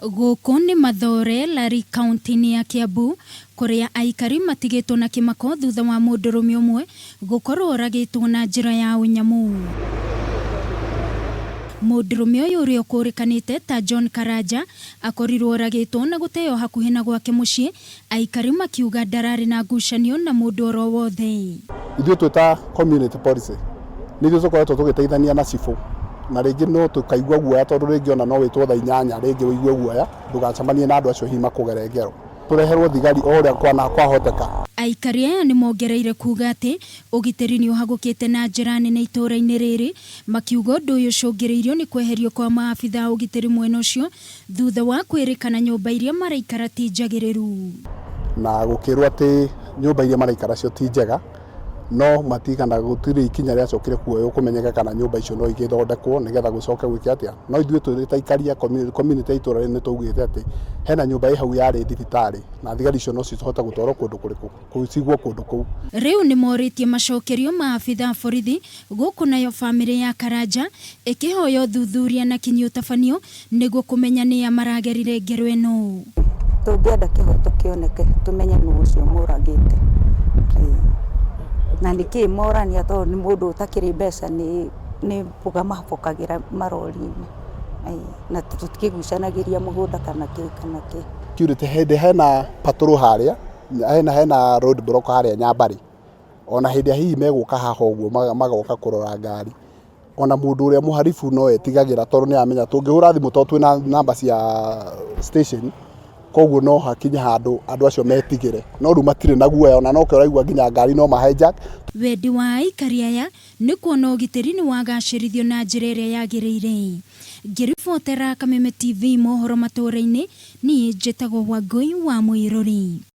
Gũkũ nĩ Mathore, Lari kauntĩ-inĩ ya Kiambu, kũrĩa aikari matigĩtwo na kĩmako thutha wa mũndũrũme ũmwe gũkorwo oragĩtwo na njĩra ya ũnyamũ. Mũndũrũme ũyũ ũrĩa ũkũrĩkanĩte ta John Karanja akorirwo oragĩtwo na gũteo hakuhĩ na gwake mũciĩ, aikari makiuga ndararĩ na ngucanio na mũndũ oro wothe. Ithuĩ twĩ ta community policy nĩ ithuĩ tũkoretwo tũgĩteithania na cibũ na rĩngĩ no tũkaigua guoya tondũ rĩngĩ ona no wĩtwo thaa inyanya rĩngĩ ũigue guoya ndũgacemanie na andũ acio hihi makũgere ngero. Tũreherwo thigari o ũrĩa kwahoteka. Aikari aya nĩ mongereire kuuga atĩ ũgitĩri nĩ ũhagũkĩte na njĩra nene itũũra-inĩ rĩrĩ, makiuga ũndũ ũyũ ũcũngĩrĩirio nĩ kweherio kwa maabitha a ũgitĩri mwena ũcio thutha wa kwĩrĩkana nyũmba iria maraikara ti njagĩrĩru. Na gũkĩrwo atĩ nyũmba iria maraikara cio ti njega, no matigana gũtirĩ ikinya rĩacokire kuoywo kũmenyeke kana nyũmba icio no igĩthondekwo nĩgetha gũcoke gwĩke atĩa. No ithuĩ tũrĩ ta aikari a community ya itũra rĩrĩ nĩ twaugĩte atĩ hena nyũmba ĩ hau yarĩ thibitarĩ na thigari icio no cihote gũtwarwo kũndũ kũrĩkũ, cigwo kũndũ kũu. Rĩu nĩmorĩtie macokerio ma abithaa a borithi gũkũ nayo famĩlĩ ya Karanja ĩkĩhoya ũthuthuria na kinyi ũtabanio nĩguo kũmenya nĩa maragerire ngero ĩno. Tũngĩenda kĩhoto kĩoneke tũmenye nũ ũcio mũragĩte na nĩkĩ morania tondũ nĩ mũndũ ũtakĩrĩ mbeca nĩ mboga mabokagĩra marori-inĩ na tũtikĩgucanagĩria mũgũnda kana kĩ kana kĩ. Security hĩndĩ hena patrol harĩa, hena road block harĩa Nyambarĩ, ona hĩndĩ ĩrĩa hihi megũka haha ũguo magoka kũrora ngari, ona mũndũ ũrĩa mũharibu no etigagĩra tondũ nĩ aramenya tũngĩhũra thimũ tondũ twĩna namba cia station, koguo no hakinye handũ andũ acio metigĩre, no rĩu matirĩ na guoya ona nokĩo ũraigua nginya ngari no ma hijack. Wendi wa aikari aya nĩ kuona ũgitĩri nĩ wagacĩrithio na njĩra ĩrĩa yagĩrĩire. Ngĩribotera Kameme TV mohoro matũũra-inĩ, niĩ njĩtagwo Wangũi wa Mũirũri.